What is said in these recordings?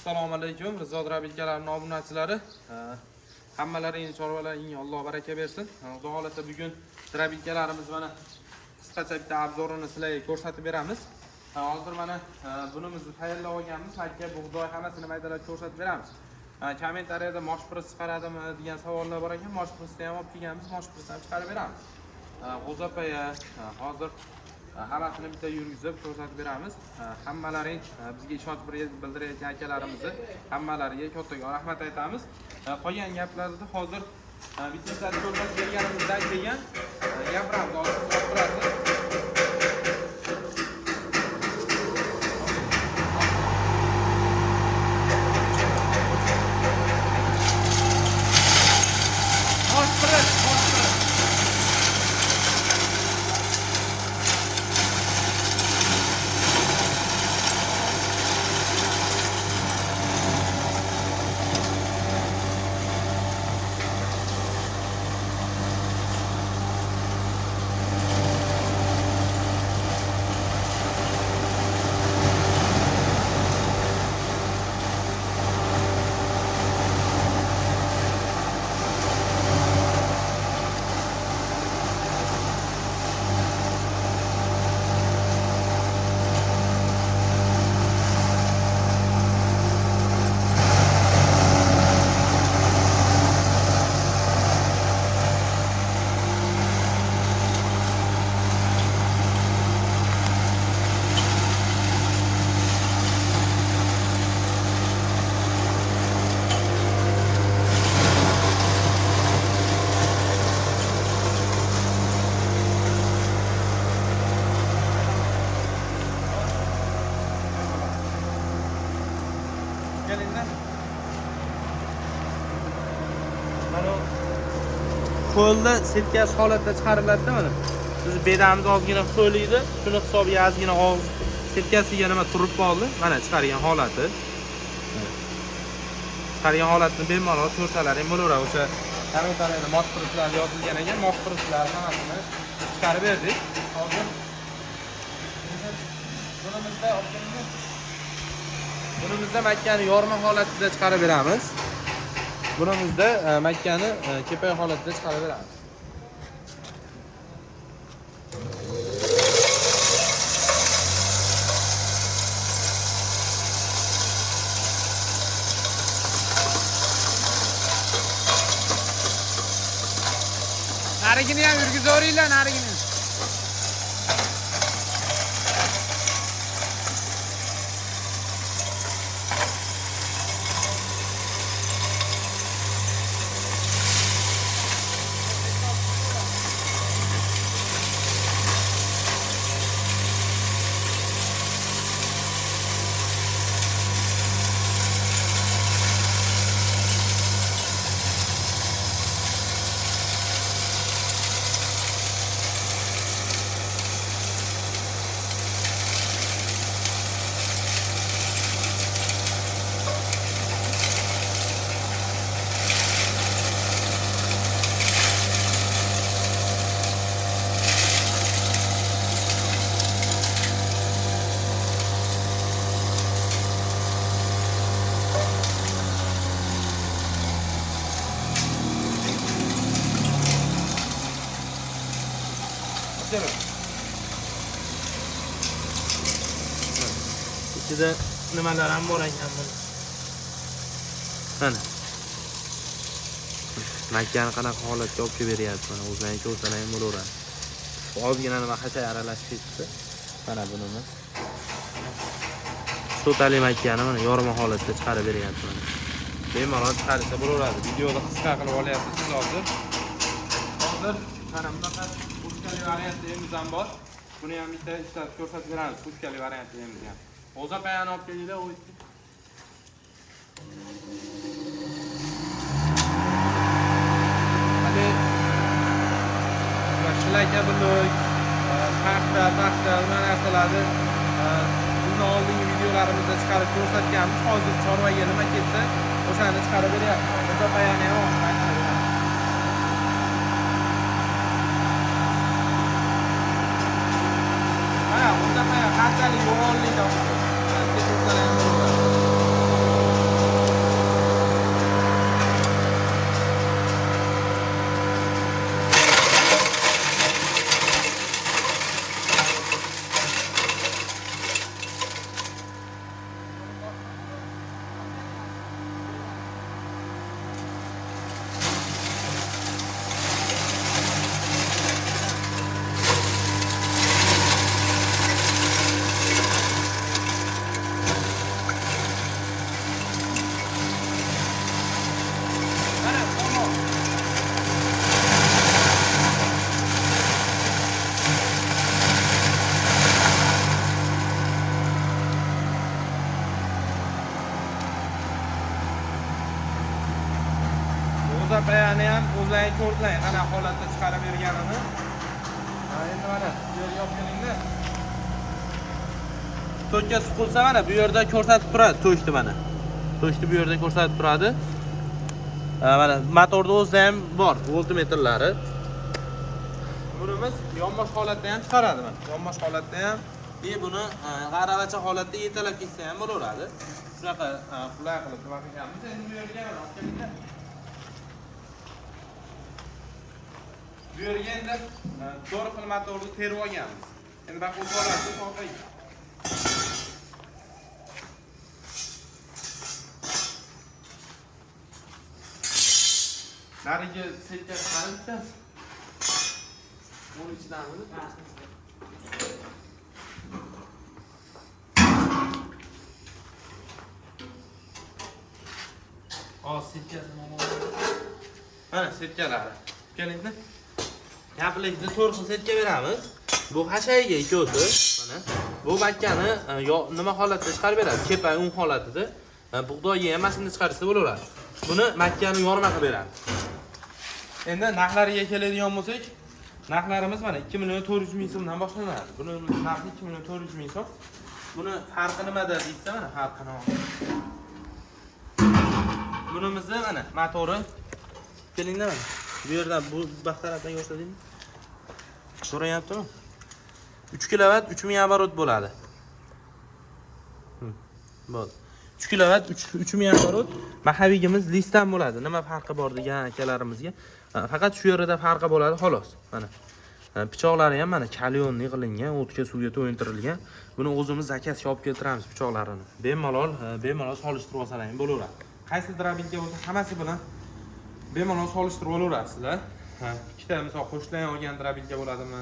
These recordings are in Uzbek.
Assalomu alaykum Rizo Drabinkalarining obunachilari. Hammalaringni chorvalaringga Alloh baraka bersin. Xudo xolasa bugun drabinkalarimiz mana qisqacha bitta obzorini sizlarga ko'rsatib beramiz. Hozir mana bunimizni tayyorlab olganmiz. Makka, bug'doy hammasini maydalab ko'rsatib beramiz. Kommentariyada moshpris chiqaradimi degan savollar bor ekan. Moshprisni ham olib kelganmiz, moshprisni ham chiqarib beramiz. G'o'zapaya hozir hammasini bitta yurgizib ko'rsatib beramiz. Hammalaring bizga ishonch bildirayotgan akalarimizni hammalariga kattakon rahmat aytamiz. Qolgan gaplarni hozir bitta ko'rsatib berganimizdan keyin gapiramiz. Hozir siz olib turasiz. Moshpris, moshpris. Kelinglar. Mana qo'lda setkasi holatda chiqariladi mana. Biz bedamiz ozgina ho'l edi, shuni hisobiga ozgina og'iz setkasiga nima turib qoldi. Mana chiqargan holati. Chiqargan holatini bemalol ko'rsalaring bo'laveradi. O'sha kommentariyada moshprislar yozilgan ekan, moshprislar hammasini chiqarib berdik. Hozir bunimizda olib kelinglar. Bunimizda makkani yorma holatida chiqarib beramiz. Bunimizda makkani kepak holatida chiqarib beramiz. Narigini ham yurgizaveringlar, narigini. İçida nimalar ham bor ekan buni. Mana. Makkani qanaqa holatga olib kelib beryapti mana, o'zlaring ko'rsalar ham bo'laveradi. Ozgina nima xashay aralashib ketdi. Mana bunimiz. Sotali makkani mana yorma holatda chiqarib beryapti mana. Bemalol chiqarsa bo'laveradi. Videoda qisqa qilib olyapmiz hozir. Hozir mana bunaqa pushkali variantimiz ham bor. Buni ham bitta ishlatib ko'rsatib beramiz, pushkali variantimiz ham. G'o'zapayani olib kelinglar, u hali shlaka buluk, paxta, ular narsalarni bundan oldingi videolarimizda chiqarib ko'rsatganmiz. Hozir chorvaga nima ketsa, o'shani chiqarib beryapmiz. G'o'zapayani ham hozir aytib beramiz. Mana g'o'zapaya qanchalik yo'g'onlik. G'o'zapayani ham o'zlaring ko'rdilar, qanaqa holatda chiqarib berganini. Ha, endi mana bu yerga olib kelingda. Tokka suqilsa, mana bu yerda ko'rsatib turadi tokni mana. Tokni bu yerda ko'rsatib turadi. Ha, mana motorda o'zida ham bor voltmetrlari. Bunimiz yonbosh holatda ham chiqaradi mana. Yonbosh holatda ham и buni aravacha holatda yetalab ketsa ham bo'laveradi. Shunaqa qulay qilib nima qilganmiz. Endi bu yerga mana olib kelingda. Bu yerga endi to'rt xil motorni terib olganmiz. Endi bak o'tib olasiz, orqaga. Narigi setkasi qani bittasi? Uni ichidanmi? Hozir setkasi mana setkalari. Kelingda. Gaplikni to'rt xil setka beramiz. Bu hashayiga ikkovsi. Mana bu makkani nima holatda chiqarib beradi? Kepa un holatida. Bug'doyga ham mana shunda chiqarsa bo'laveradi. Buni makkani yorma qilib beramiz. Endi narxlariga keladigan bo'lsak, narxlarimiz mana 2 million 400 ming so'mdan boshlanadi. Buni narxi 2 million 400 ming so'm. Buni farqi nimada deysa, mana farqini. Bunimizni mana motori. Kelingda mana. Bu yerdan bu baxt tarafdan ko'rsataymi? Ko'rinyaptimi? 3 kilovat 3000 oborot bo'ladi. Bo'ldi. 3 kilovat 3000 oborot mahavigimiz listdan bo'ladi. Nima farqi bor degan akalarimizga, faqat shu yerda farqi bo'ladi xolos. Mana pichoqlari ham mana kalyonli qilingan, o'tga suvga to'yintirilgan. Buni o'zimiz zakazga olib keltiramiz pichoqlarini. Bemalol, bemalol solishtirib olsalar ham bo'laveradi. Qaysi drabinka bo'lsa hammasi bilan bemalol solishtirib olaverasizlar. Ikkita misol qo'shilgan olgan drabinka bo'ladimi,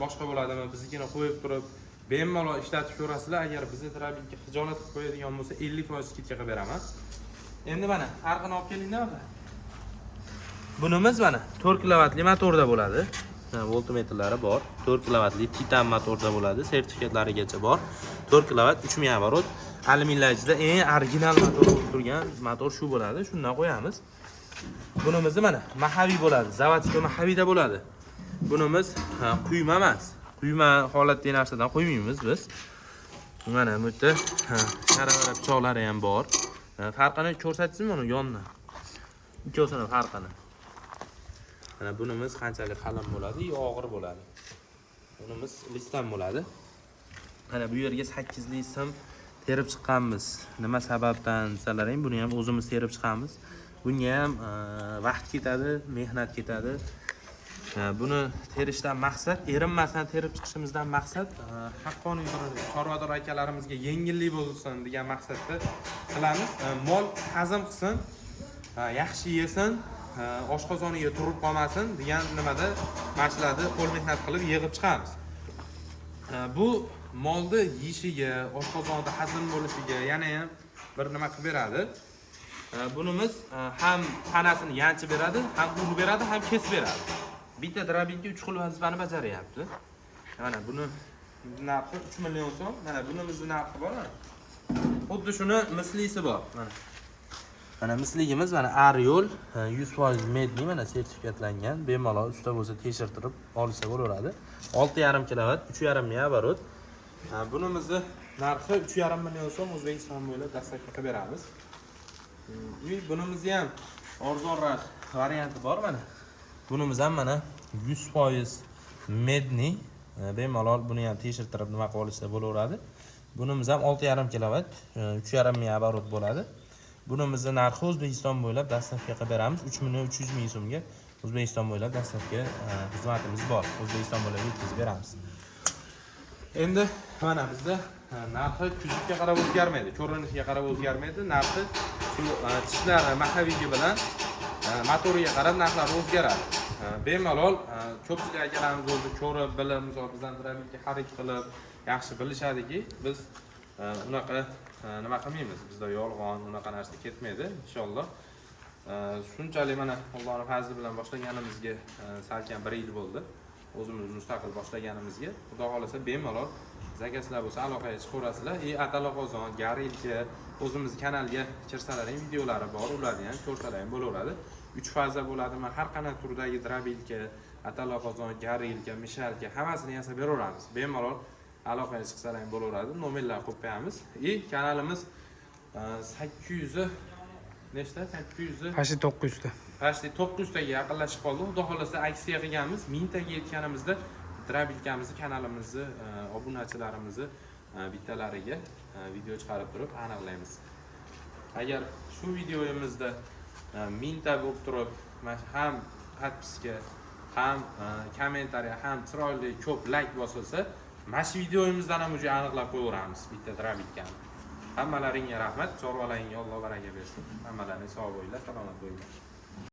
boshqa bo'ladimi, biznikini qo'yib turib bemalol ishlatib ko'rasizlar. Agar bizni drabinka xijolat qilib qo'yadigan bo'lsa 50% skidka qilib beraman. Endi mana farqini olib kelingda. Bunimiz mana 4 kilovatli motorda bo'ladi. Voltmetrlari bor. 4 kilovatli Titan motorda bo'ladi, sertifikatlarigacha bor. 4 kilovat 3000 oborot. Alyuminiyda eng original motor bo'lib turgan motor shu bo'ladi. Shundan qo'yamiz. Bunimizni mana mahaviy bo'ladi, zavodskiy mahaviyda bo'ladi. Bunimiz quyma emas. Quyma holatdagi narsadan qo'ymaymiz biz. Mana bu yerda sharavara pichoqlari ham bor. Farqini ko'rsatsinmi uni yondan? Ikkovsini farqini. Mana bunimiz qanchalik qalin bo'ladi, og'ir bo'ladi. Bunimiz listdan bo'ladi. Mana bu yerga 8 li sim terib chiqqanmiz. Nima sababdan desalaring, buni ham o'zimiz terib chiqamiz. Bunga ham vaqt ketadi, mehnat ketadi. Buni terishdan maqsad, erinmasdan terib chiqishimizdan maqsad haqqoniy bir chorvador akalarimizga yengillik bo'lsin degan maqsadda qilamiz. Mol hazm qilsin, yaxshi yesin, oshqozoniga turib qolmasin degan nimada mana shularni qo'l mehnat qilib yig'ib chiqamiz. Bu molni yeyishiga, oshqozonida hazm bo'lishiga yana ham bir nima qilib beradi. Bunimiz ham tanasini yanchib beradi, ham urib beradi, ham kesib beradi. Bitta drabinka 3 xil vazifani bajaryapti. Mana buni narxi 3 million so'm. Mana bunimizni narxi bor mana. Xuddi shuni mislisi bor. Mana. Mana misligimiz mana Ariol 100% medni mana sertifikatlangan. Bemalol usta bo'lsa tekshirtirib olsa bo'laveradi. 6,5 kilovat, 3,5 ming oborot. Bunimizni narxi 3,5 million so'm O'zbekiston bo'ylab dostavka qilib beramiz. Bunimizni ham arzonroq varianti bor mana. Bunimiz ham mana 100% medni, bemalol buni ham tekshirtirib nima qilib olsa bo'laveradi. Bunimiz ham 6,5 kilovat, 3,5 ming oborot bo'ladi. Bunimizni narxi O'zbekiston bo'ylab dostavka qilib beramiz. 3 million 300 ming so'mga O'zbekiston bo'ylab dostavka xizmatimiz bor. O'zbekiston bo'ylab yetkazib beramiz. Endi mana bizda narxi kuzovga qarab o'zgarmaydi, ko'rinishiga qarab o'zgarmaydi. Narxi shu tishlari mahavigi bilan motoriga qarab narxlari o'zgaradi. Bemalol ko'pchilik akalarimiz o'zi ko'rib, bilib, misol bizdan drabinka xarid qilib, yaxshi bilishadiki, biz unaqa nima qilmaymiz. Bizda yolg'on, unaqa narsa ketmaydi inshaalloh. Shunchalik mana Allohning fazli bilan boshlaganimizga salkam 1 yil bo'ldi. O'zimiz mustaqil boshlaganimizga, Xudo xohlasa bemalol zakazlar bo'lsa aloqaga chiqaverasizlar. Atala qozon, garilka, o'zimiz kanalga kirsalaring videolari bor, ularni ham ko'rsalar ham bo'laveradi. Uch faza bo'ladimi, har qanday turdagi дробилка, atala qozon, горилка, мешалка, hammasini yasab beraveramiz. Bemalol aloqaga chiqsalar ham bo'laveradi, nomerlar qo'yib qo'yamiz. И kanalimiz 800 nechta, 800 Почти 900 ta. Почти 900 taga yaqinlashib qoldi. Xudo xohlasa, aksiya qilganmiz, 1000 taga yetganimizda дробилка mizni kanalimizni obunachilarimizni bittalariga video chiqarib turib aniqlaymiz. Agar shu videoyimizda 1000 ta bo'lib turib, mana shu ham подписка, ham комментария, ham chiroyli ko'p layk bosilsa, mana shu videoyimizdan ham уже aniqlab qo'yaveramiz bitta дробилка ni. Hammalaringga rahmat, chorvalaringga Alloh baraka bersin. Hammalaring sog' bo'linglar, salomat bo'linglar.